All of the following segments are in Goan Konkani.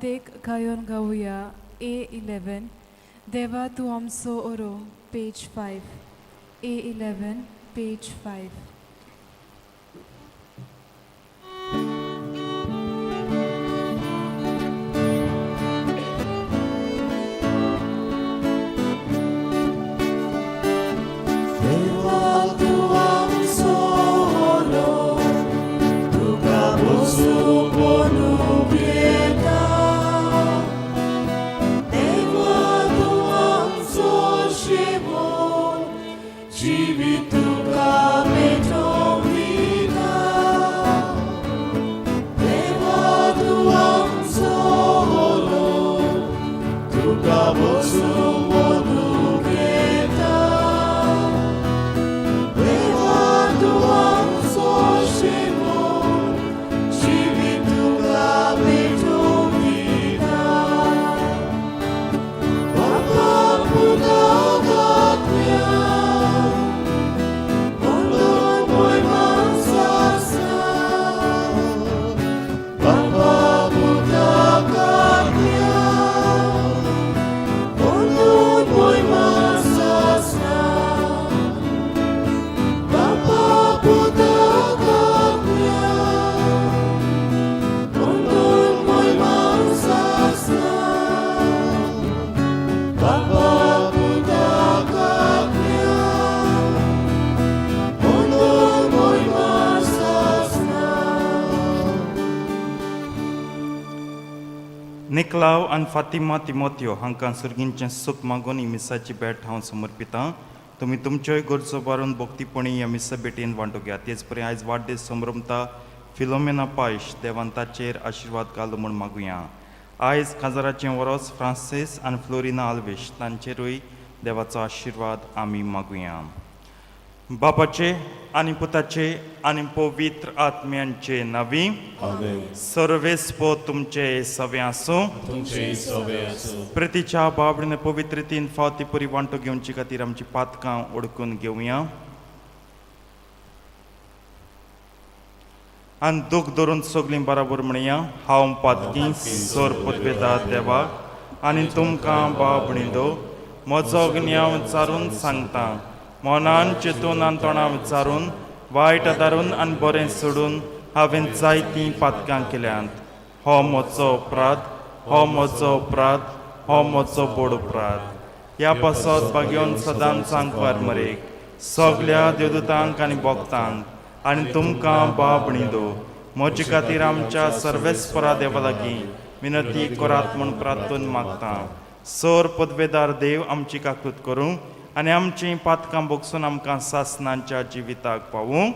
सुरवातेक गायोन गावया A11 देवा तूं आमचो ओरो पेज 5 A11 page 5. निकलाव आनी फातिमा तिमोतियो हांकां सर्गींचें सूख मागून ही मिसाची भेट हांव समर्पितां. तुमी तुमच्योय गरजो बारून भक्तीपणी ह्या मिसा भेटीन वांटूंक या. तेच परी आयज वाडदीस संभ्रमता फिलोमेना पायश देवान ताचेर आशिर्वाद घालू म्हूण मागुया. आयज काजाराचें वरोस फ्रांसीस आनी फ्लोरिना आल्वेश तांचेरूय देवाचो आशिर्वाद आमी मागुया. बापाचे आनी पुताचे आनी पवित्र आत्म्यांचे नावी सर्वेस्पो तुमचे सवे आसूं. प्रितीच्या बाबडीने पवित्र तीन फावती पुरी वांटो घेवचे खातीर आमची पातकां ओडकून घेवया आनी दूख धरून सगळीं बराबर म्हणया. हांव पातकी सोर पुतवेता देवा आनी तुमकां बाबणी दो म्हजो गिन्याव विचारून सांगता. मनान चिंतून आनी तोंडां विचारून वायट आदारून आनी बरें सोडून हांवें जायतीं पातकां केल्यांत. हो म्हजो अपराध, हो म्हजो अपराध, हो म्हजो बोड अपराध. ह्या पासत बागेवन सदांच सांगपार मरेक सगल्या देवदूतांक आनी भक्तांक आनी तुमकां बाबणी दो म्हजे खातीर आमच्या सर्वेस्परा देवा लागीं विनंती करात म्हूण प्रार्थून मागता. सोर पदवेदार देव आमची काकूत करूं आनी आमचीं पातकां बोगसून आमकां सासनांच्या जिविताक पावूं.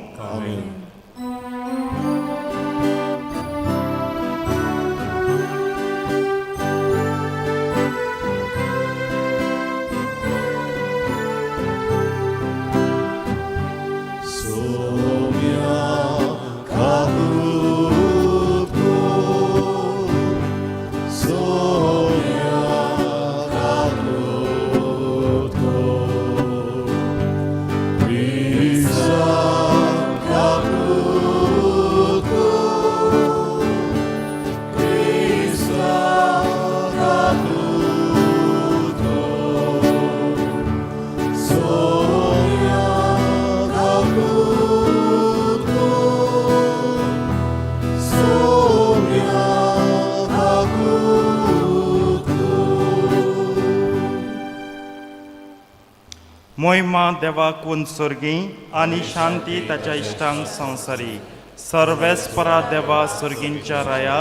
मोहिमा देवाक सोर्गी आनी शांती ताच्या इश्टांक संवसारी. सर्वेस्परा देवा सोर्गींच्या राया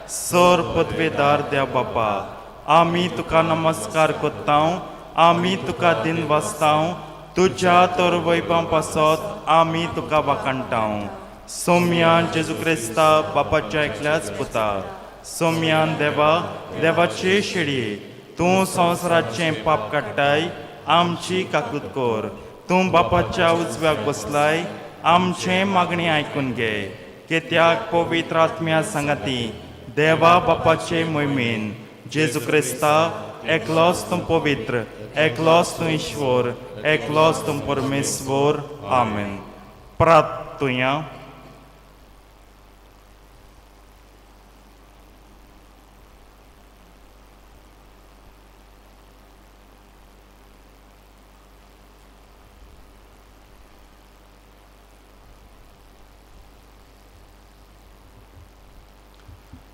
सोर पदवेदार देव बापा आमी तुका नमस्कार करतांव, आमी तुका दिन वाचतांव, तुज्या तर वैभाव पासत आमी तुका वाखाणटांव. सोम्यान जेजू क्रिस्ता बापाच्या एकल्याच पुता सोम्यान देवा देवाचे शेडये तूं संवसाराचें पाप काडटाय आमची काकूत कर. तूं बापाच्या उजव्याक बसलाय आमचें मागणें आयकून घे. कित्याक पवित्र आत्म्या सांगाती देवा बापाचे मोहिमेन जेजू क्रिस्ता एकलोच तूं पवित्र, एकलोच तूं ईश्वर, एकलोच तूं परमेश्वर. आमेन. प्रार्थुया.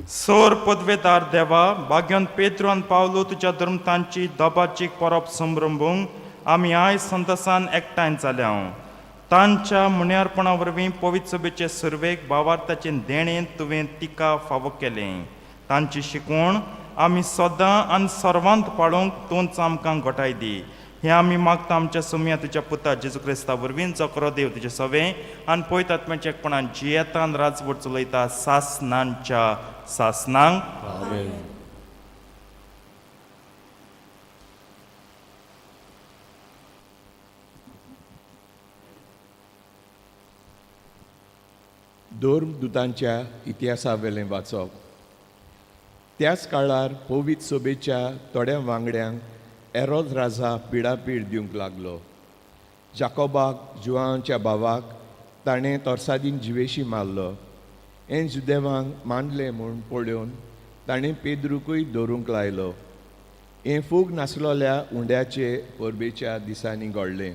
सोर पदवेदार देवा भाग्यान पेद्रो आनी पावलो तुज्या धर्मतांची दबाचीक परब संभ्रंबूंक आमी आयज संतोसान एकठांय जाल्या. तांच्या मुण्यारपणा वरवीं पवित्र सभेचे सुरवेक भावार्थाचें देणें तुवें तिका फावो केलें. तांची शिकवण आमी सदां आनी सर्वांत पाळोवंक तूंच आमकां घटाय दी. हें आमी मागता आमच्या सुमया तुज्या पुता जेजू क्रिस्ता वरवीं, जो खरो देव तुजें सवें आनी पयत आत्म्याच्या एकपणान जियेतान राजवट चलयता सासनांच्या सासनांक. आमेन. धर्मदुतांच्या इतिहासावेलें वाचप. त्याच काळार पवित्र सभेच्या थोड्या वांगड्यांक एरोद राजा पिडापीड दिवंक लागलो. जाकोबाक, जुवांच्या भावाक, ताणें तरसादीन जिवेशी मारलो. हें जुदेवांक मानलें म्हूण पळोवन ताणें पेद्रुकूय दवरूंक लायलो. हें फूग नासलोल्या उंड्याचे परबेच्या दिसांनी घडलें.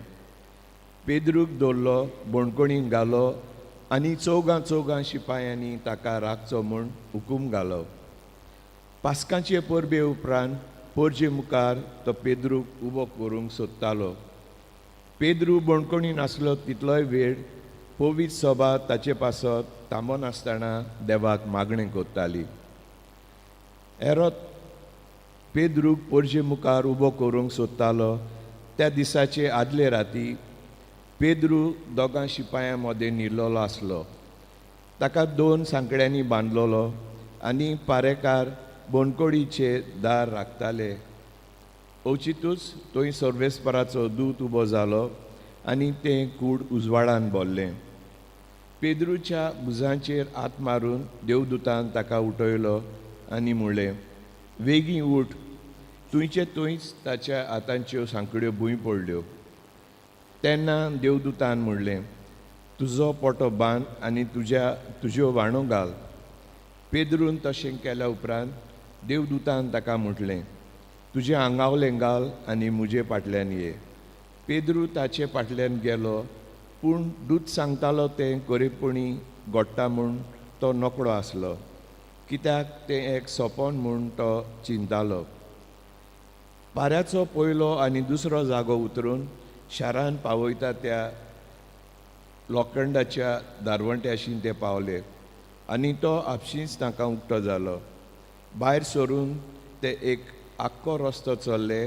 पेद्रूक दवरलो, बणकोणीन घालो आनी चौगां चौगां शिपायांनी ताका राखचो म्हूण हुकूम घालो. पास्कांचे परबे उपरांत पोरजे मुखार तो पेद्रूक उबो करूंक सोदतालो. पेद्रू बणकोणीन आसलो तितलोय वेळ पवित्र सभा ताचे पासत थांबनासतना देवाक मागणें करताली. एरोत पेद्रूक पोरजे मुखार उबो करूंक सोदतालो त्या दिसाचे आदले राती पेद्रू दोगां शिपायां मदें न्हिदलेलो आसलो. ताका दोन सांकड्यांनी बांदलेलो आनी पारेकार बोणकोडीचे दार राखताले. अवचितूच थंय सर्वेस्पराचो दूत उबो जालो आनी तें कूड उजवाडान भरलें. पेद्रूच्या भुजांचेर हात मारून देवदूतान ताका उठयलो आनी म्हणलें, वेगीं उठ. थंयचे थंयच ताच्या हातांच्यो सांकड्यो भूंय पडल्यो. तेन्ना देवदूतान म्हणलें, तुजो पोटो बांद आनी तुज्यो व्हाणो घाल. पेद्रून तशें केल्या उपरांत देवदूतान ताका म्हटलें, तुजें आंगावलें घाल आनी म्हजे फाटल्यान ये. पेद्रू ताचे फाटल्यान गेलो, पूण दूत सांगतालो तें खरेपणी घडटा म्हूण तो नकळो आसलो, कित्याक तें एक सपन म्हूण तो चिंतालो. पाऱ्याचो पयलो आनी दुसरो जागो उतरून शारान पावयता त्या लोखंडाच्या दारवंट्याशी ते पावले आनी तो आपशींच तांकां उक्तो जालो. भायर सरून ते एक आख्खो रस्तो चल्ले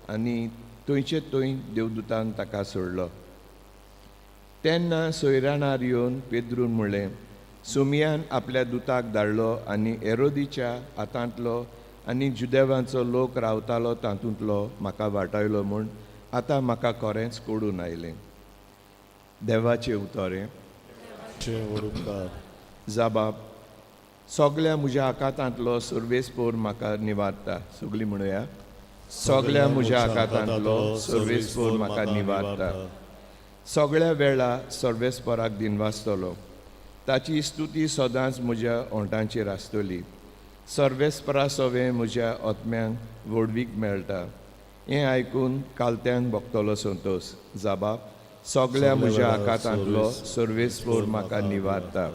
आनी थंयचे थंय देवदूतान ताका सोडलो. तेन्ना सोयराणार येवन पेद्रून म्हणलें, सुमयान आपल्या दुताक धाडलो आनी एरोदीच्या हातांतलो आनी जुदेवांचो लोक रावतालो तातूंतलो म्हाका वाटायलो म्हूण आतां म्हाका खरेंच कोडून आयलें. देवाचें उतर हें. जाबाब, सगल्या म्हज्या आकातांतलो सर्वेस्पोर म्हाका निवारता. सगलीं म्हणुया, सगल्या म्हज्या आकातांतलो सर्वेस्पोर म्हाका निवारता. सगळ्या वेळा सर्वेस्पोराक दिनवासतलो. ताची स्तुती सदांच म्हज्या ओंठांचेर आसतली. सर्वेस्परा सवें म्हज्या आत्म्यांक व्हडवीक मेळटा. हें आयकून कालत्यांक भोगतलो संतोस. जाबाब, सगल्या म्हज्या आकातांतलो सर्वेस्पोर म्हाका निवारता.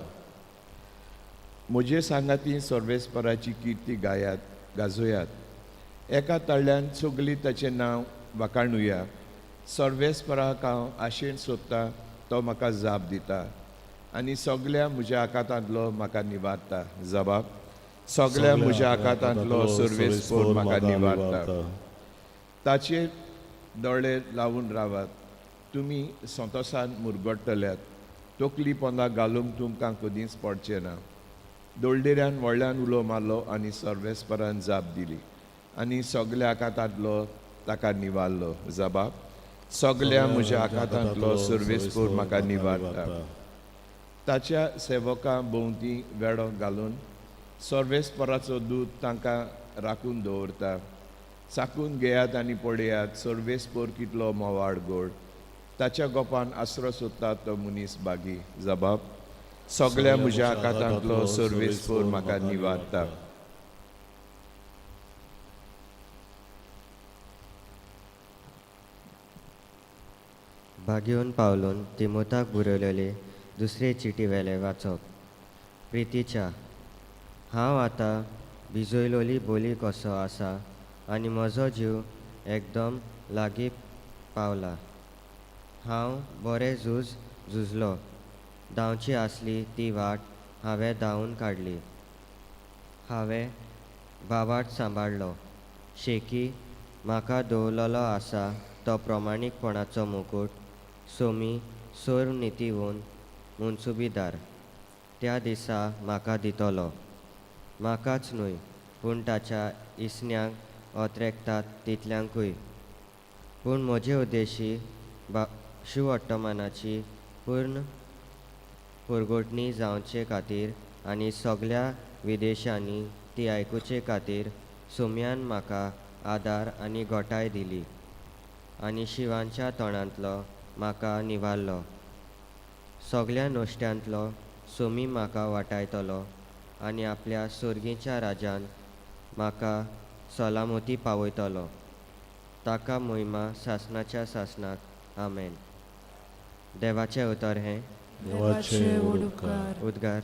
म्हजे सांगाती सर्वेस्पराची किर्ती गायात, गाजोयात. एका तळ्यान सगळीं ताचें नांव वाखाणुया. सर्वेस्पराक हांव आशेन सोदता, तो म्हाका जाप दिता आनी सगल्या म्हज्या आकातांतलो म्हाका निवारता. जबाब, सगल्या म्हज्या आकातांतलो सर्वेस्पोर म्हाका निवारता. ताचेर दोळे लावन रावात, तुमी संतोसान मुरगडटल्यात. तकली पोंदा घालूंक तुमकां कदींच पडचें ना. दोळदेऱ्यान व्हडल्यान उलो मारलो आनी सर्वेस्परान जाप दिली आनी सगल्या आकातांतलो ताका निवारलो. जबाब, सगल्या म्हज्या आकातांतलो सर्वेस्पोर म्हाका निवारता. ताच्या सेवकां भोंवती वेडो घालून सर्वेस्पराचो दूत तांकां राखून दवरता. चाकून घेयात आनी पळयात सर्वेस्पोर कितलो मोवाळ गोड. ताच्या गोपान आसरो सोदता तो मनीस बागी. जबाब, सगल्या म्हज्या आकातांतलो सर्वेस्पोर म्हाका निवारता. भाग्योन पावलून तिमोताक बरयलेले दुसरे चिटी वेलें वाचप. प्रितीच्या हांव आतां भिजयलोली बोली कसो आसा आनी म्हजो जीव एकदम लागीं पावला. हांव बरें झूज झुजलो, धांवची आसली ती वाट हांवें धांवून काडली, हांवें भावार्थ सांबाळ्ळो. शेकी म्हाका दवरलेलो आसा तो प्रमाणीकपणाचो मुकूट सोमी सर्व नितीवून मुनसुबीदार त्या दिसा म्हाका दितलो, म्हाकाच न्हय पूण ताच्या इसन्यांक अत्रेकतात तितल्यांकूय. पूण म्हजे उद्देशी शिववर्तमानाची पूर्ण पुरगोटणी जावचे खातीर आनी सगल्या विदेशांनी ती आयकुचे खातीर सोम्यान म्हाका आदार आनी घटाय दिली आनी शिवांच्या तोंडांतलो म्हाका निवारलो. सगल्या नश्ट्यांतलो सोमी म्हाका वाटायतलो आनी आपल्या सोर्गीच्या राजान म्हाका सलामती पावयतलो. ताका मोहिमा सासणाच्या सासणाक. आमेन. देवाचें उतर हें. देवाचे व्हड उपकार. उद्गार.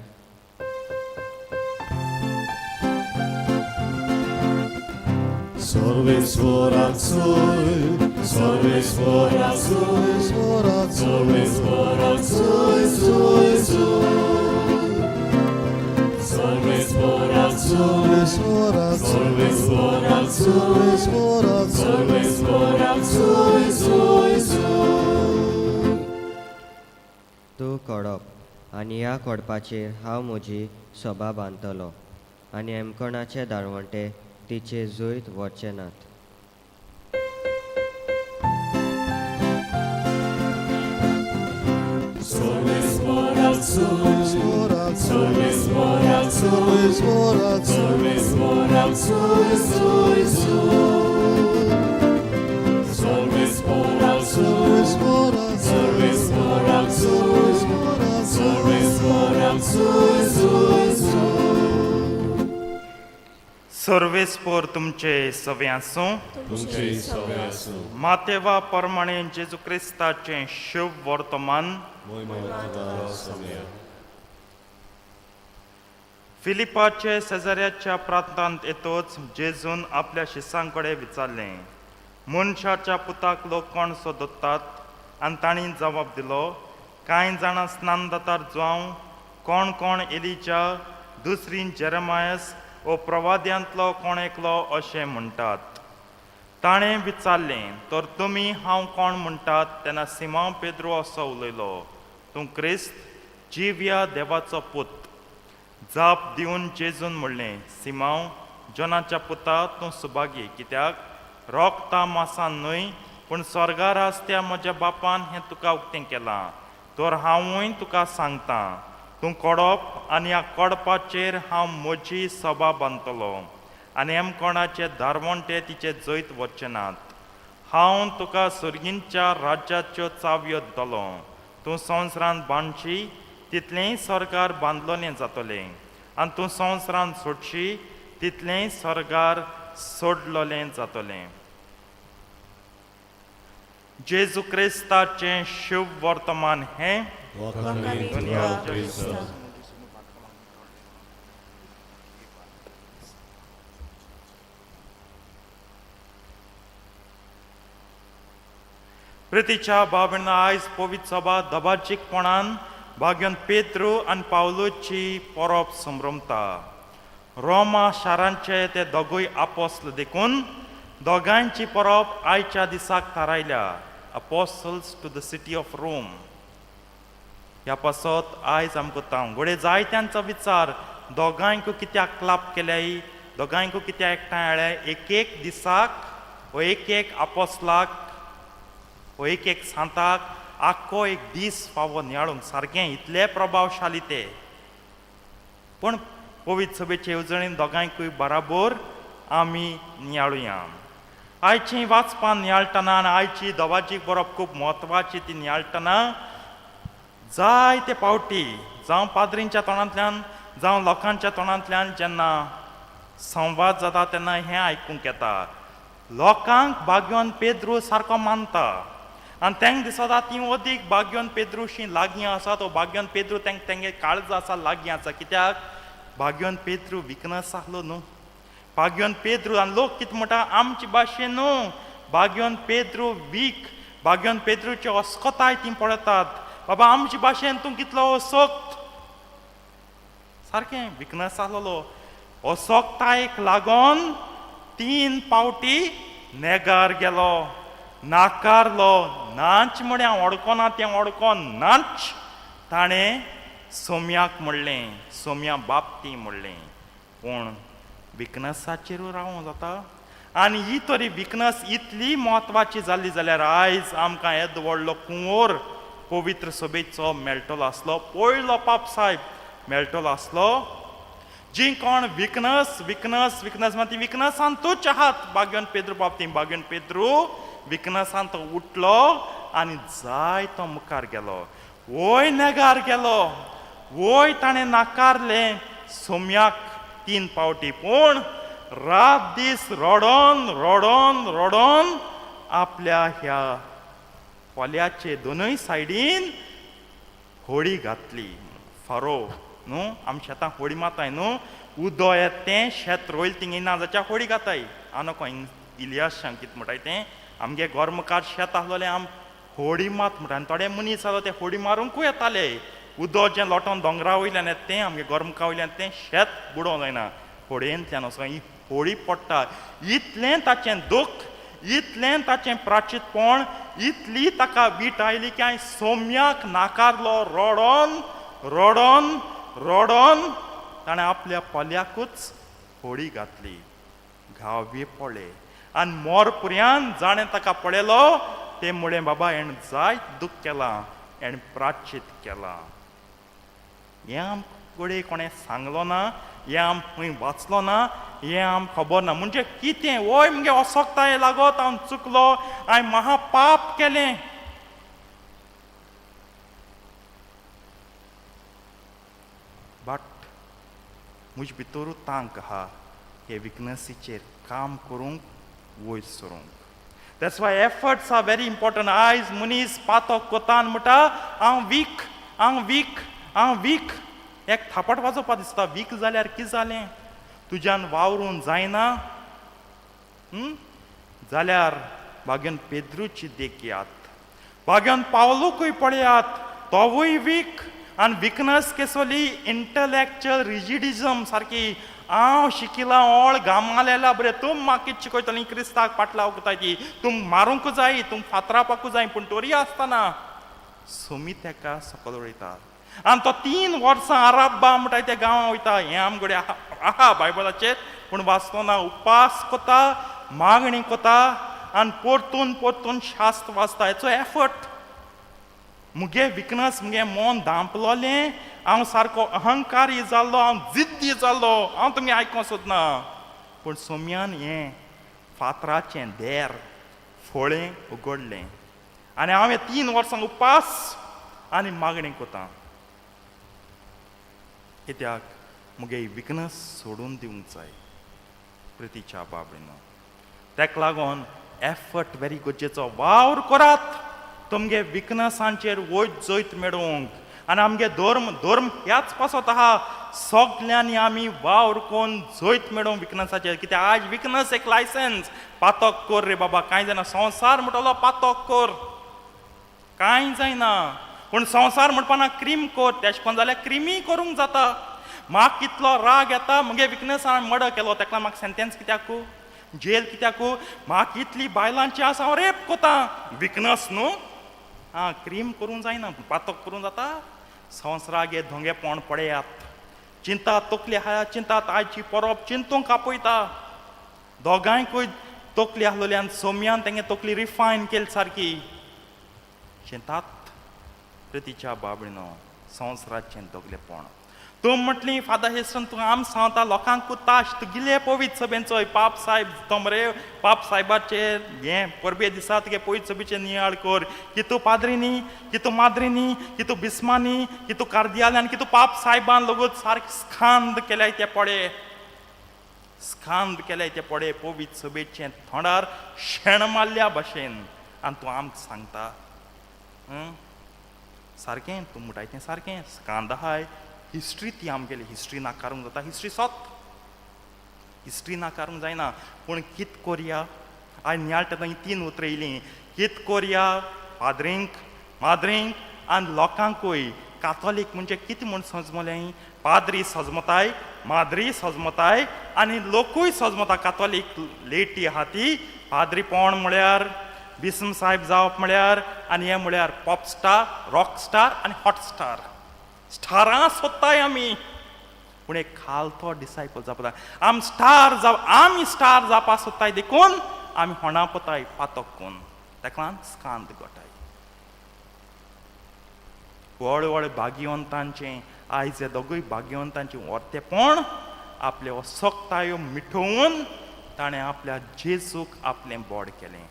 सर्वेस्वराचोय सर्वेस्वराचोय सर्वेस्वराचोय जोय जोय सर्वेस्वराचोय सर्वेस्वराचोय सर्वेस्वराचोय जोय जोय. तूं कोडप आनी ह्या कोडपाचेर हांव म्हजी सभा बांदतलो आनी एमकोणाचे दारवंटे तिचे जैत व्हरचे नात. सर्वेस्वराचोय सर्वेस्वराचोय जोय जोय सर्वेस्वराचोय सर्वेस्वराचोय सर्वेस्वराचोय जोय जोय. सर्वेस्पोर तुमचे सवे आसूं. तुमचे सवे आसूं. मातेवा प्रमाणे जेजू क्रिस्ताचें शुभ वर्तमान. मोहिमा तुका सोम्या. फिलिपाचे शेजाऱ्याच्या प्रांतांत येतोच जेजून आपल्या शिसां कडेन विचारलें, मनशाच्या पुताक लोक कोण सोदतात? आनी तांणी जबाब दिलो, कांय जाणां स्नानदातार जावं, कोण कोण एलिजा, दुसरी जेरमायस वो प्रवाद्यांतलो कोण एकलो अशें म्हणटात. ताणें विचारलें, तर तुमी हांव कोण म्हणटात? तेन्ना सिमांव पेद्रू असो उलयलो, तूं क्रिस्त, जिव्या देवाचो पूत. जाप दिवन जेजून म्हणलें, सिमांव, जॉनाच्या पुता, तूं सुभागी, कित्याक रोगता मासान न्हय पूण स्वर्गार आसत्या म्हज्या बापान हें तुका उक्तें केलां. तर हांवूय तुका सांगतां, तूं कोडप आनी ह्या कोडपाचेर हांव म्हजी सभा बांदतलो आनी एमकोणाचे दारवंटे तिचे जैत वचचे नात. हांव तुका सुर्गींच्या राज्याच्यो चावयो दितलो. तूं संवसारांत बांदशी तितलेंय स्वर्गार बांदलोलें जातलें आनी तूं संवसारांत सोडशी तितलेंय स्वर्गार सोडलोलें जातलें. जेजू क्रिस्ताचें शुभ वर्तमान हें. वाखाणणी तुका क्रिस्ता. प्रितीच्या भाव आयज पवित्र सभा दबाजीकपणान भाग्यन पेत्रू आनी पावलूची परब संभ्रमता. रोमा शारांचे ते दोगूय आपोस्ल देखून दोगांयची परब आयच्या दिसाक थारायल्या, apostles to the city of Rome. ह्या पासत आयज आमकां तांव घडये जायत्यांचो विचार, दोगांयकू कित्याक क्लाप केल्याय, दोगांयकू कित्याक एकठांय हाडल्या एक एक दिसाक वो एक एक आपोसलाक वो एक एक सांताक आख्खो एक दीस फावो नियाळूंक, सारकें इतले प्रभावशाली ते. पूण पवित्र सभेचे येवजणेन दोगांयकूय बराबर आमी नियाळुया. आयची वाचपान नियाळटना आनी आयची दवाजीक बरोवप खूब म्हत्वाची ती नियाळटना जायते पावटी जावं पाद्रींच्या तोंडांतल्यान जावं लोकांच्या तोंडांतल्यान जेन्ना संवाद जाता तेन्ना हें आयकूंक येता, लोकांक भाग्यवान पेद्रू सारको मानता आनी तांकां दिसता ती अदीक भाग्यवान पेद्रूशी लागीं आसा, तो भाग्यवान पेद्रू तांकां तेंगे काळज आसा लागीं आसा, कित्याक भाग्योन पेत्रू विकनस आहलो न्हू. भाग्योन पेद्रू आनी लोक कितें म्हणटा आमचे भाशेन न्हू. भाग्योन पेद्रू वीक, भाग्योन पेद्रूची अस्कताय ती पळयतात. बाबा आमचे भाशेन तूं कितलो असक्त, सारकें विकनस आहलोलो. असक्तायेक लागोन 3 पावटी नेगार गेलो, नाकारलो. नाच म्हळें हांव वळखना तें वळखोन नाच. ताणें सोम्याक म्हणलें, सोम्या बापती म्हणलें. पूण विकनसाचेरूय रावों जाता. आनी ही तरी विकनस इतली म्हत्वाची जाल्ली जाल्यार आयज आमकां येदो व्हडलो कुंवर पवित्र सभेचो मेळटलो आसलो, पयलो पाप सायब मेळटलो आसलो. जी कोण विकनस विकनस विकनस मात ती विकनसांतूच आहात. बाग्योन पेद्रू बाबती बाग्योन पेद्रू विकनसान तो उठलो आनी जाय तो मुखार गेलो. वय नेगार गेलो, वय ताणें नाकारलें सोम्याक 3 पावटी. पूण रात दीस रडोन रडोन रडोन आपल्या ह्या पोल्याचे दोनूय सायडीन होळी घातली. फारो न्हू आम शेतां होळी माताय न्हू, उदो येता तें शेत रोयल थिंगा ना जाच्या होळी घाताय. हांव नको इलियास कितें म्हणटाय तें, आमगे घर मुखार शेत आसलोलें आम होळी मात म्हणटा. आनी थोडे मनीस आसलो ते होळी मारूंकूय येताले. उदो जें लोटोन दोंगरा वयल्यान येता तें आमगे घर मुखा वयल्यान तें शेत बुडोवंक जायना, होळयेंतल्यान वचोन ही होळी पडटा. इतलें ताचें दुख्ख, इतलें ताचें प्राचितपण, इतली ताका वीट आयली की हांवें सोम्याक नाकारलो. रडोन रडोन रडोन ताणें आपल्या पोल्याकूच होळी घातली. घाव बी पडले आनी मोर पुर्यान जाणें ताका पळयलो तें म्हळें, बाबा हेणें जायत दुख्ख केलां, हेणें प्राचित केलां. हें आमकां घडये कोणें सांगलो ना, हें आम खंय वाचलो ना, हें आम खबर ना. म्हणजे कितें वय मुगे असक्ताये लागत हांव चुकलो, हांवें महापाप केलें. बट म्हजे भितरूय तांक आहा हे विकनसीचेर काम करूंक, वयर सरूंक. That's why efforts are very important. आयज मनीस पातक कोता आनी म्हणटा हांव वीक, हांव वीक, हांव वीक. एक थापट वाजोवपा दिसता. वीक जाल्यार कितें जालें, तुज्यान वावरून जायना जाल्यार भाग्यान पेद्रूची देख घेयात, भाग्यान पावलूकूय पळयात, तोवूय वीक. आनी विकनस केसोली इंटलॅक्च्युअल रिजिडिजम सारकी. हांव शिकिलां ओळ गामालेला बरें, तूं म्हाका कितें शिकयतली, क्रिस्ताक पाटलाव करताय ती, तूं मारूंक जाय, तूं फातरापाकूय जाय. पूण तोरी आसतना सोमी तेका सकयल उडयता. आनी तो 3 वर्सां आराब्बा म्हणटा त्या गांवां वयता. हें आमगडे आहा बायबलाचेर, पूण वाचतो ना. उपास कोता, मागणी कोता आनी परतून परतून शास्त्र वाचता. हेचो एफर्ट. मुगे विकनस, मुगे मन धांपलोलें, हांव सारको अहंकारी जाल्लो, हांव जिद्दी जाल्लो, हांव तुमगे आयकोंक सोदना. पूण सोम्यान हें फातराचें देर फळें उगडलें आनी हांव हे 3 वर्सां उपास आनी मागणी कोता, कित्याक मुगे विकनस सोडून दिवंक जाय. प्रितीच्या बाबडीनो, तेका लागून एफर्ट व्हेरी गरजेचो. वावर करात तुमगे विकनसांचेर वयत जैत मेळोवंक. आनी आमगे धर्म धर्म ह्याच पासत आहा, सगल्यांनी आमी वावर करून जैत मेळोवंक विकनसाचेर. कित्याक आयज विकनस एक लायसन्स. पातक कर रे बाबा, कांय जायना. संवसार म्हणटलो पातक कर, कांय जायना. पूण संवसार म्हणपाना क्रीम कर, तेश कोन जाल्यार क्रिमी करूंक जाता. म्हाका कितलो राग येता, मुगे विकनस हांवें मर्डर केलो, तेका म्हाका सेंटेन्स कित्याकू, जेल कित्याकू, म्हाका इतली बायलांची आसा हांव रेप कोता, विकनस न्हू. आं, क्रीम करूंक जायना, पातक करूंक जाता. संवसारागे धोंगेपण पळयात, चिंता तकली आहा, चिंतात आयची परब चिंतूंक आपयता. दोगांयकूय तकली आसलोली आनी सोम्यान तेंगे तकली रिफायन केली सारकी. चिंतात प्रितीच्या बाबडीनो, संवसाराचें दोगलेपण. तूं म्हटली फादर हेस्टन, तूं आम सांगता लोकांक ताश तुगेले पवित्र सभेंचो पाप सायब तो मरे, पाप सायबाचेर हें परबे दिसा तुगे पवित्र सभेचेर नियाळ कर की तूं पाद्रीनी, की तूं माद्रीनी, की तूं बिस्मानी, की तूं कार्दियाल्यान, की तूं पाप सायबान लोगूच सारकें स्खांद केल्याय ते पडे, स्खांद केल्याय ते पडे पवित्र सभेचें तोंडार शेण मारल्या भशेन. आनी तूं आमकां सांगता सारकें, तूं म्हणटाय तें सारकें, स्कांद आहाय, हिस्ट्री ती आमगेली हिस्ट्री नाकारूंक जाता, हिस्ट्री सोत, हिस्ट्री नाकारूंक जायना. पूण कित कोरया आयज नियाळटा थंय तीन उतरां येयलीं, कित कोरया पाद्रींक माद्रींक आनी लोकांकूय. कातोलीक म्हणजे कितें म्हूण सजमलें? पाद्री सजमताय, माद्री सजमताय आनी लोकूय सजमता. कातोलीक लेटी आहा ती पाद्रीपण म्हळ्यार बिस्म साहेब जावप म्हळ्यार आनी हें म्हळ्यार पॉप स्टार, रॉक स्टार आनी हॉट स्टार. स्टारां सोदताय आमी, पूण एक खालतो डिसायपल जावपा आम स्टार जाव, आमी स्टार जावपा सोदताय देखून आमी होणा पोताय पातक कोन्न ताका स्कांद गोटाय. व्हड व्हड भाग्यवंतांचें आयज हे दोगूय भाग्यवंतांचें व्हरतेपण आपले असक्तायो मिठोवन ताणें आपल्या जेजूक आपलें बोड केलें.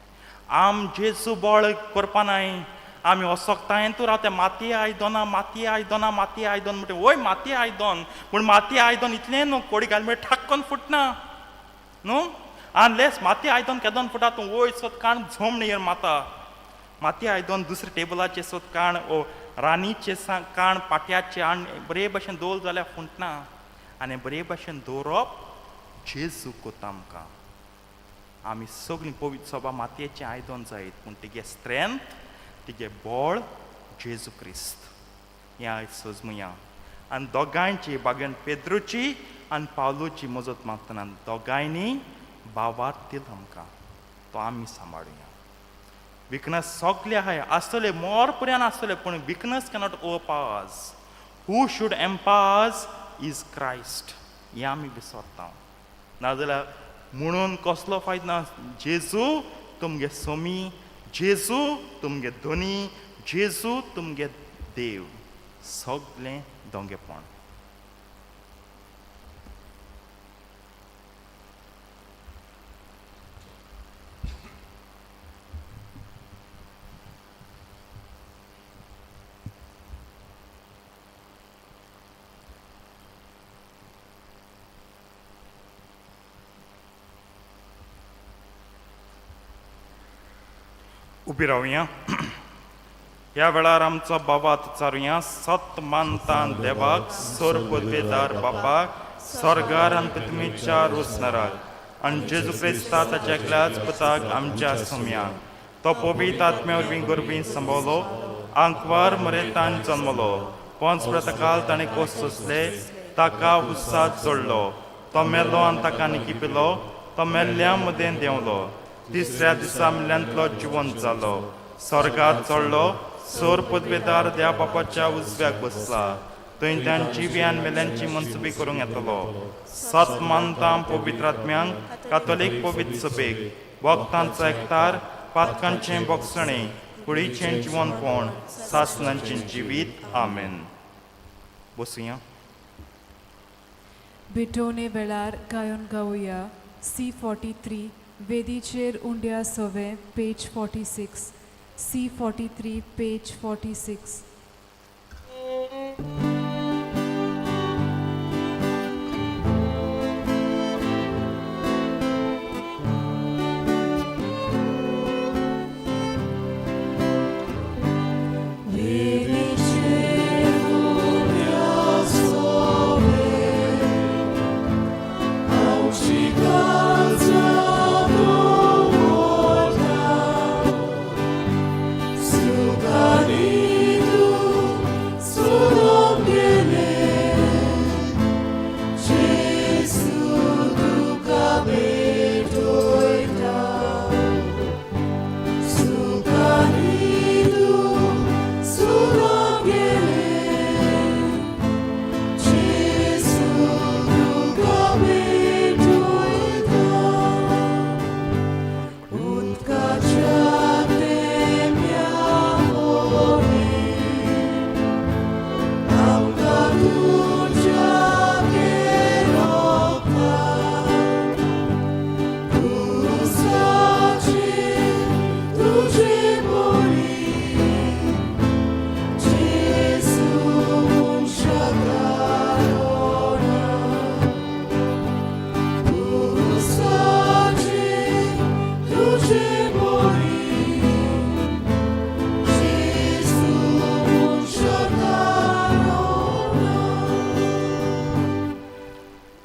आम जेजू बळ करपा नाय, आमी असक्तायेन तूं रावता. मातये आयदनां, मातये आयदनां, मातये आयदन म्हणटा. वय मातये आयदन, पूण मातये आयदन इतलें न्हू कोडी घाल म्हळ्यार ठाक्कन फुटना न्हू. अनलेस मातये आयदन केदोन फुटा तूं वयर सोद काण झोमणेर माता. मातये आयदन दुसरे टेबलाचेर सोद काण ओ रानीचे काण पाट्याचे आनी बरे भशेन दवरलें जाल्यार फुटना. आनी बरे भशेन दवरप जेजू कोता आमकां. आमी सगळीं पवित्र सभा मातयेचें आयदन जायत, पूण तिगे स्ट्रेंथ तिगे बळ जेजू क्रिस्त हें आयज सजमुया. आनी दोगांयची बागेन पेद्रूची आनी पावलूची मजत मागतना दोगांयनी भावार्थ दिलो आमकां, तो आमी सांबाळुया. विकनस सगळे आहाय आसतले, मोर पर्यंत आसतले, पूण weakness cannot overpower us. Who should empower us is Christ. हें आमी विसरता. नाजाल्यार म्हणून कसलो फायदो ना. जेजू तुमगे सोमी, जेजू तुमगे धनी, जेजू तुमगे देव, सगळें दोंगेपण. उबी रावया. ह्या वेळार आमचो बाबात चारुया. सत मानता देवाक, सोर पदवेदार बापाक, स्वर्गार आनी पृथ्वीच्या रोसणाराक, आनी जेजू क्रिस्ता ताच्या एकल्याच पुताक आमच्या सोम्याक, तो पवित्र आत्म्या वरवीं गर्भीं संभवलो, आंकवार मरेतान जन्मलो, पंच प्रतकाल ताणें कोस सोंसले, ताका उत्साह जोडलो, तो मेलो आनी ताका निकिपिलो, तो मेल्ल्या मदें देंवलो, तिसऱ्या दिसा मेल्ल्यांतलो जिवंत जालो, स्वर्गात चडलो, सोर पदवेदार देवा बापाच्या उजव्याक बसला, थंय त्यान जिवी आनी मेल्यांची मनसुबी करूंक येतलो. सत मानता पवित्र आत्म्यांक, कातोलीक पवित्र सभेक, वखदांचो एकतार, पातकांचें बोगसणें, कुडीचें जिवनपण, सासनांचें जिवीत. आमेन. बसुया. भेटवणे वेळार गायन गावया C43 वेदीचेर उंड्या सवे पेज 46, C43 page 46. Sukani.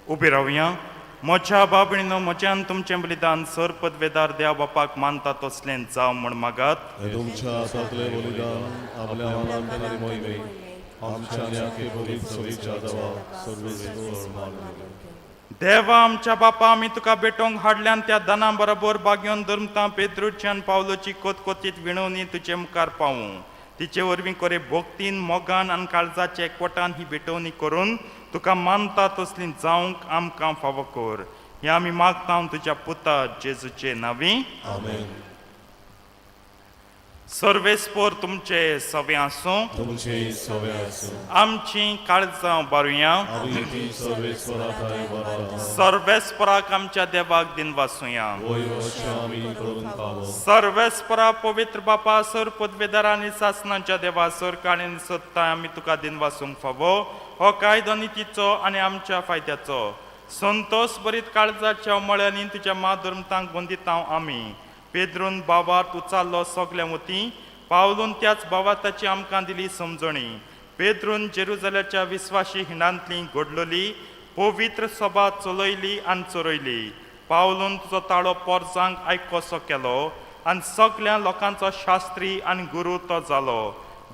उबी रावया. म्हज्या बाबणीनो, म्हज्यान तुमचें बलिदान सर पदवेदार देव बापाक मानता तसलें जावं म्हूण मागात. हे तुमच्या हातांतलें बलिदान आपल्या मनान आनी मोहिमेक आमच्या आनी आखे पवित्र सभेच्या देवा सर्वेस्पर मानून. देवा आमच्या बापा, आमी तुका भेटोवंक हाडल्यान त्या दाना बरोबर बागेवन धर्मतां पेद्रुच्यान पावलोची कोतकोतीत विणवणी तुजे मुखार पावूं. तिचे वरवीं कोरे भोक्तीन, मोगान आनी काळजाच्या एकवटान ही भेटवणी करून तुका मानता तसली जावंक आमकां फावो कर. हें आमी मागता तुज्या पुता जेजूचे नांवी. आमेन. सर्वेस्पोर तुमचे सवे आसूं. तुमचे सवे आसूं. आमची काळजां बारुया. आमी ती सर्वेस्परा ठांय व्हरता. सर्वेस्पराक आमच्या देवाक दिनवासुया. वय अशें आमी करूंक फावो. सर्वेस्परा पवित्र बापा, सर पदवेदार आनी सासनाच्या देवा, सर काळीन सत्ता आमी तुका दिनवासूंक फावो. हो कायदो नितीचो आनी आमच्या फायद्याचो. संतोस बरीत काळजाच्या उमळ्यांनी तुज्या माधुर्मतांक बंदितांव आमी. पेद्रून बाबात उचारलो सगल्या वती, पावलून त्याच बावाताची आमकां दिली समजणी. पेद्रून जेरुजाल्याच्या विस्वाशी हिंडांतली घडलोली पवित्र सभा चलयली आनी चरयली. पावलून तुजो ताळो पोरजांक आयकोसो केलो आनी सगल्या लोकांचो शास्त्री आनी गुरू तो जालो.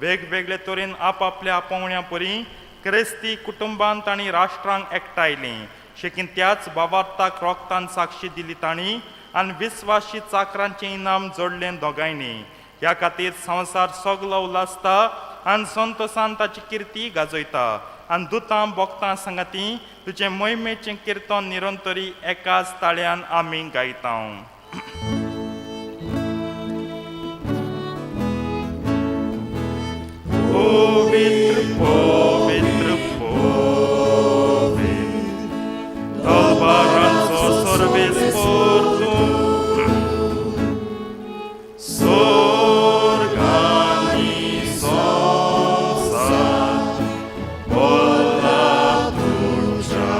वेगवेगळे तरेन आपापल्या आपोवण्या परी क्रिस्ती कुटुंबान तांणी राष्ट्रांक एकठांयलीं. शेकीन त्याच बाबार्थाक रोगतान साक्षी दिली तांणी आनी विस्वाशी चाकरांचें इनाम जोडलें दोगांयनी. ह्या खातीर संवसार सगलो उल्हासता आनी संतोसान ताची किर्ती गाजयता आनी दुतां बोगतां सांगाती तुजें मोहिमेचें किर्तन निरंतरी एकाच ताळ्यान आमी गायता. पवित्र, पवित्र, पवित्र, दरबारांचो सर्वेस्पोर तूं, स्वर्ग आनी संवसार भरला तुज्या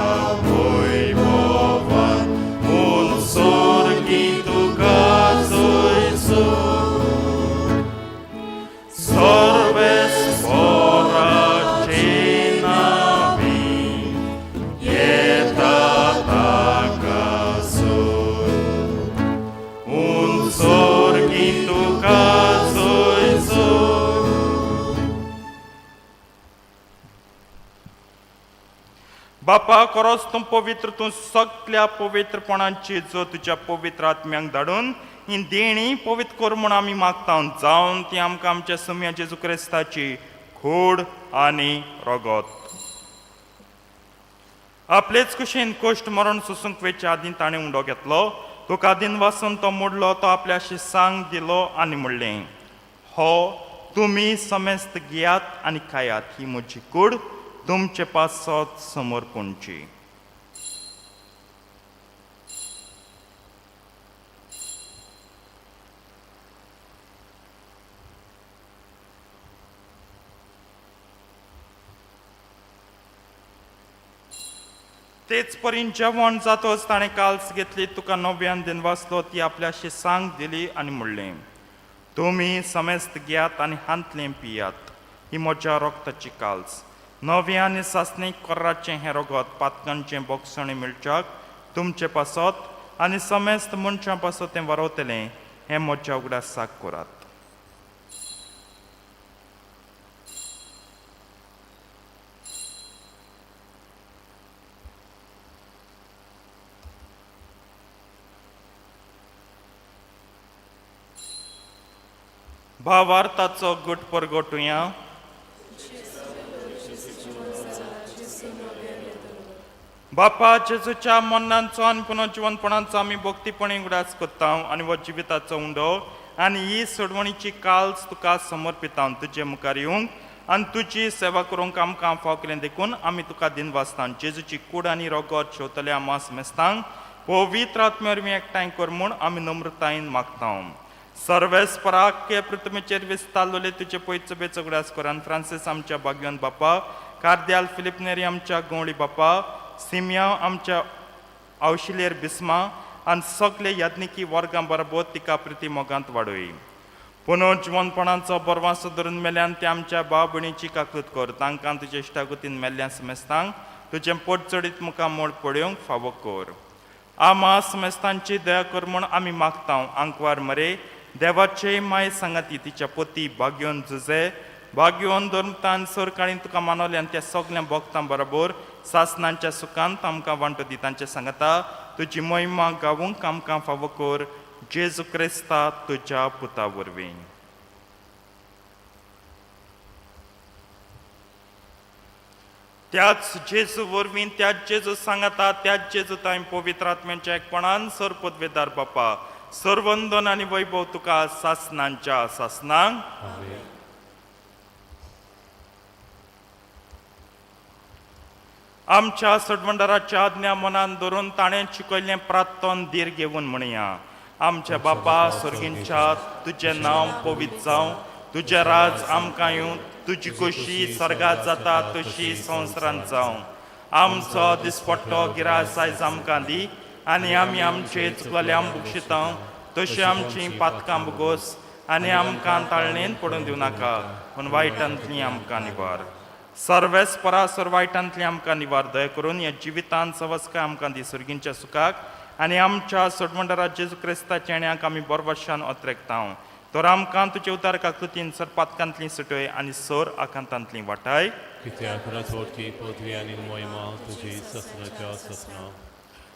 वैभवान. म्हूण स्वर्गी तुका जयसो सर्वेस्पोराचे नांवी येता ताका सोय. म्हूण स्वर्गी तुका जयसो. बापा, खरोच तूं पवित्र, तूं सगल्या पवित्रपणाची जो तुज्या पवित्र आत्म्यांक धाडून ही देणी पवित्र कर म्हूण आमी मागता, जावन ती आमकां आमच्या सुम्या जेजू क्रिस्ताची खोड आनी रगत. आपलेच कुशीन कश्ट मरण सोसूंक वेच्या आदीं ताणें उंडो घेतलो, तुका दिनवासून तो मोडलो, तो आपल्या शिसांक दिलो आनी म्हणलें, हो तुमी समेस्त घेयात आनी खायात. ही म्हजी कूड तुमचे पासत समर्पणची. तेच परीन जेवण जातच ताणें काल्स घेतली, तुका नव्यान दिनवासलो, ती आपल्या शिसांक दिली आनी म्हणलें, तुमी समेस्त घेयात आनी हांतलें पियात. ही म्हज्या रोगताची काल्स. नव्या आनी सासणीक कोर्राचें हें रोगत पातकांचें बोगसणें मेळच्याक तुमचे पासत आनी समेस्त मनशां पासत तें वरवतलें. हें म्हज्या उगडासाक करात. भावार्थाचो गुट परगटुया. बापा, जेजूच्या मरणांचो आनी पुनर्जिवनपणाचो आमी भक्तीपणी उगडास करता आनी हो जिविताचो उंडो आनी ही सोडवणीची काल्स तुका समर्पिता. तुजे मुखार येवंक आनी तुजी सेवा करूंक आमकां फाव केलें देखून आमी तुका दिनवासता. जेजूची कूड आनी रोगत शेवतल्या मास मेस्तांक पवित्र आत्म्या वरवीं एकठांय कर म्हूण आमी नम्रतायेन मागता. सर्वेस्पराक पृथ्वीचेर विस्तारलेले तुजे पयचो बेचो उगडास कर आनी फ्रांसीस आमच्या भाग्यवान बापा, कार्द्याल फिलीप नेरी आमच्या गवळी बापा, सिमिया आमच्या आवशिलेर बिस्मा आनी सगळे याज्ञिकी वर्गां बरोबर तिका प्रिती मोगांत वाडय. पुनर्जिवनपणाचो बरवासो धरून मेल्यान ते आमच्या भाव भयणीची काकूत कर. तांकां तुजे इश्टागतीन मेल्ल्या समेस्तांक तुजें पोटचडीत मुखामोळ पळोवंक फावो कर. आमा समेस्तांची दया कर म्हूण आमी मागता. आंकवार मरे देवाचे माय सांगाती तिच्या पोती भाग्योन जुजे भाग्योन धर्मतान सरकाळीन तुका मानवले आनी त्या सगल्या भक्तां बरोबर सासनांच्या सुखांत आमकां वांटो दी. तांचे सांगता तुजी मोहिमा गावूंक आमकां फावो कर, जेजू क्रिस्ता तुज्या पुता वरवीं. त्याच जेजू वरवीं, त्याच जेजू सांगाता, त्याच जेजू तांय पवित्र आत्म्यांच्या एकपणान सर पदवेदार बापा सर्वंदन आनी वैभव तुका सासनांच्या सासनांक. आमेन. आमच्या सडवंडाराच्या आज्ञा मनान धरून ताणें शिकयल्लें प्रार्थन धीर घेवन म्हणया. आमच्या बापा सर्गींच्या, तुजें नांव पवित्र जावं, तुजें राज आमकां येवं, तुजी खोशी सर्गात जाता तशी संवसारांत जावं. आमचो दिसपट्टो गिरास आयज आमकां दी आनी आमी आमचे चुकलेल्या बुक्षितां तशी आमची पातकां बोगोस आनी आमकां ताळणेन पडून दिवं नाका, पूण वायटांतली आमकां निवार. सर्वेस परासर वायटांतली आमकां निवार. दया करून ह्या जिवितांत सवस्काय आमकां दी सर्गींच्या सुखाक आनी आमच्या सोडमंडरा जेजू क्रिस्ताच्या येण्याक आमी बरवशान अत्रेकता. तर आमकां तुजे उतार काकृतीन सर पातकांतली सुटय आनी सर आकांतांतली वाटाय. कित्याक राजवटकी पदवी आनी मोहिमा तुजी ससनाच्या ससना.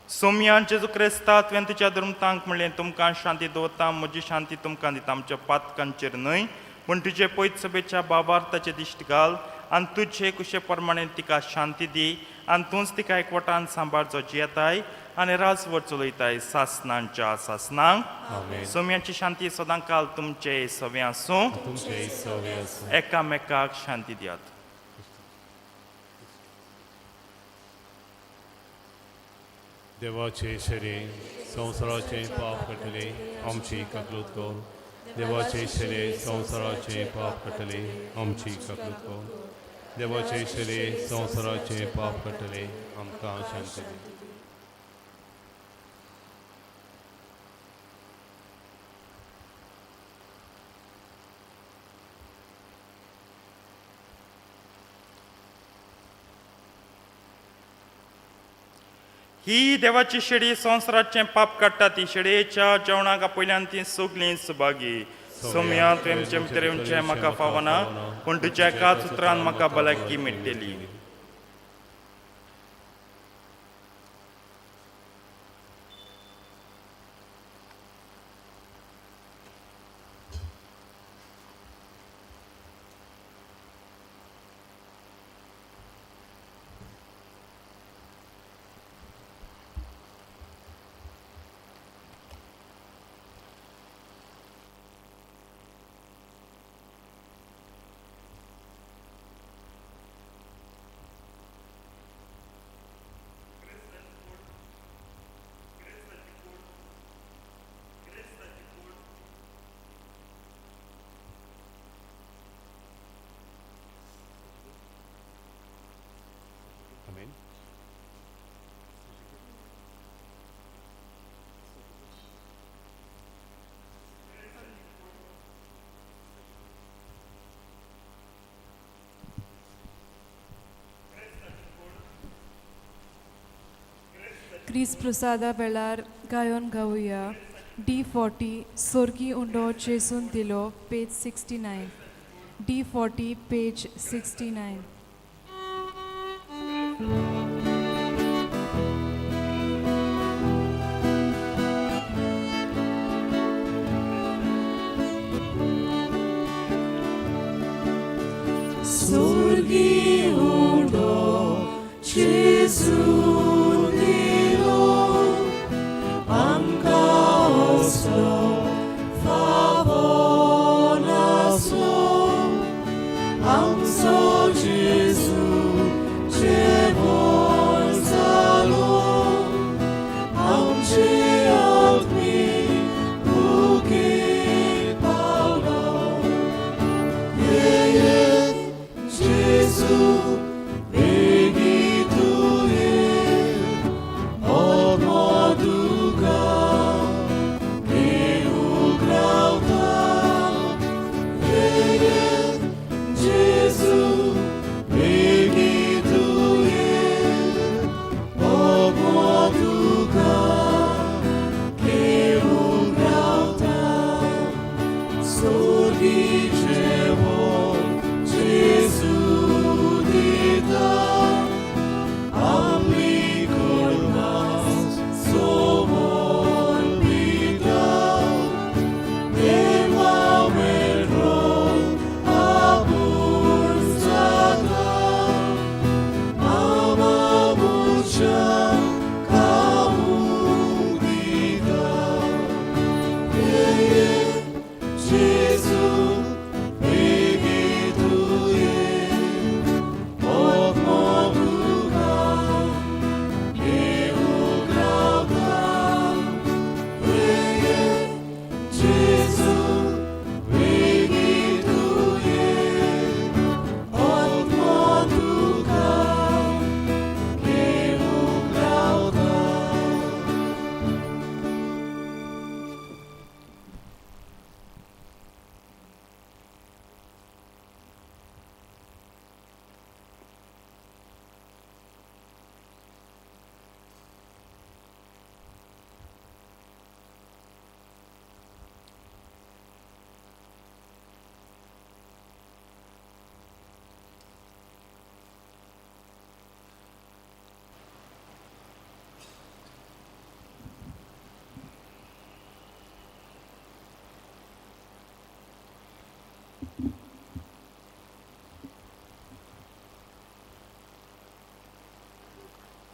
सोमया जेजू क्रिस्ता, तुवें तुज्या धर्मतांक म्हणलें, तुमकां शांती दवरता, म्हजी शांती तुमकां दिता. आमच्या पातकांचेर न्हय पूण तुजे पयत सभेच्या बाबार्थाचे दिश्ट घाल आनी तुजे कुशे प्रमाणे तिका शांती दी आनी तूंच तिका एकवटान सांबाळ, जो जियेताय आनी राजवट चलयताय सासनांच्या सासनांक. आमेन. सोम्याची शांती सदां काल तुमचे सवे आसूं. तुमचे सवे आसूं. एकामेकाक शांती दियात. देवाचे शरीर संवसाराचे पाप कटले आमची ककलूत कर. देवाचे शरीर संवसाराचे पाप कटले आमची ककलूत कर. देवाचे शरीर संवसाराचे पाप कटले आमकां शांती दी. ही देवाची शेडी संवसाराचें पाप काडटा. ती शेडयेच्या जेवणाक आपयल्यान ती सगलीं सुभागी. सोम्या, तुवें म्हजे भितर येवचें म्हाका फावना, पूण तुज्या एकाच उतरान म्हाका भलायकी मेळटली. आमेन. क्रिस प्रसादा वेळार गायोन गावया D40 सोर्गी उंडो जेजून दिलो, पेज 69. D40 page 69. Sorgi undo Gesù dilo, amka oslo favonaslo, amso Gesù.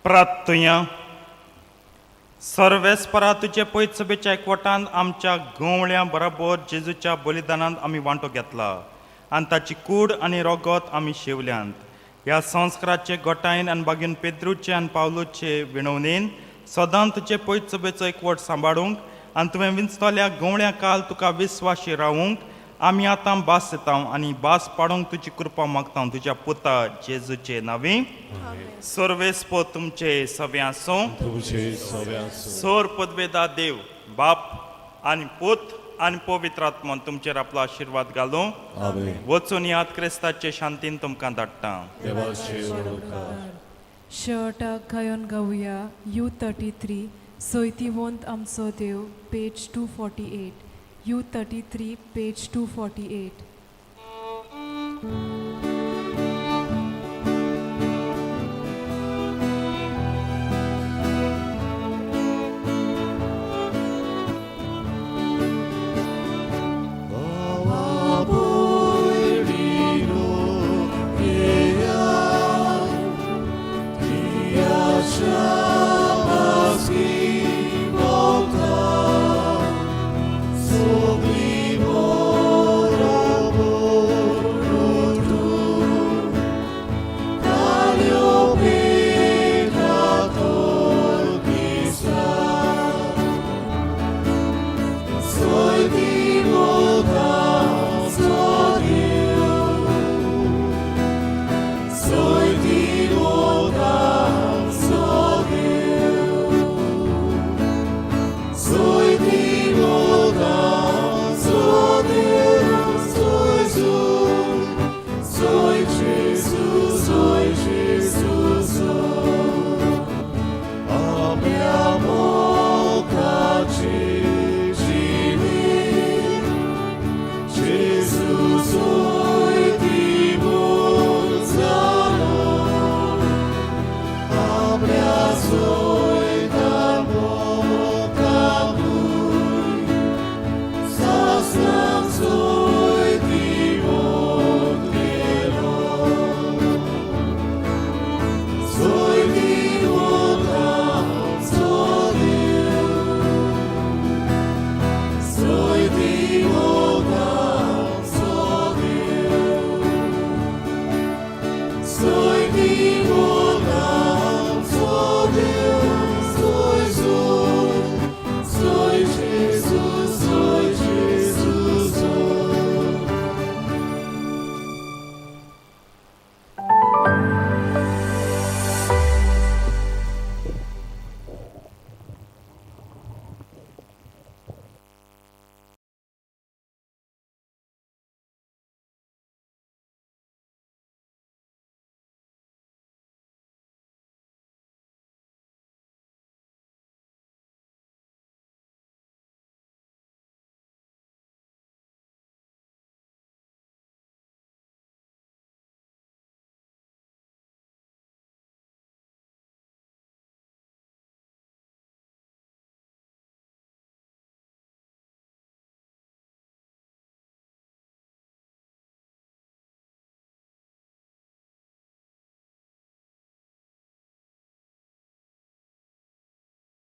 प्रार्थुया. सर्वेस्परा तुजे पयत सभेच्या एकवटान आमच्या गवळ्यां बराबर जेजूच्या बलिदानांत आमी वांटो घेतला आनी ताची कूड आनी रोगत आमी शेवल्यांत. ह्या संस्काराचे गोटायन आनी बागीन पेद्रूचे आनी पावलूचे विणवणेन सदां तुजे पयत सभेचो एकवट सांबाळूंक आनी तुवें विंचतल्या गवळ्या काल तुका विस्वाशी रावूंक आमी आतां भास दिता आनी भास पाडूंक तुजी कृपा मागता तुज्या पुता जेजूचे नांवी. सर्वेस्पो तुमचे सगळे आसूं. तुमचे सगळे आसूं. सोर पदवेदा देव बाप आनी पूत आनी पवित्र आत्मन तुमचेर आपलो आशिर्वाद घालूं. आमेन. वचून याद क्रिस्ताचे शांतीन तुमकां धाडटा. देवाचे उपकार. शेवटाक गायोन गावया you 33 सोयतीवंत आमचो देव, पेज 248. U 33, page 248.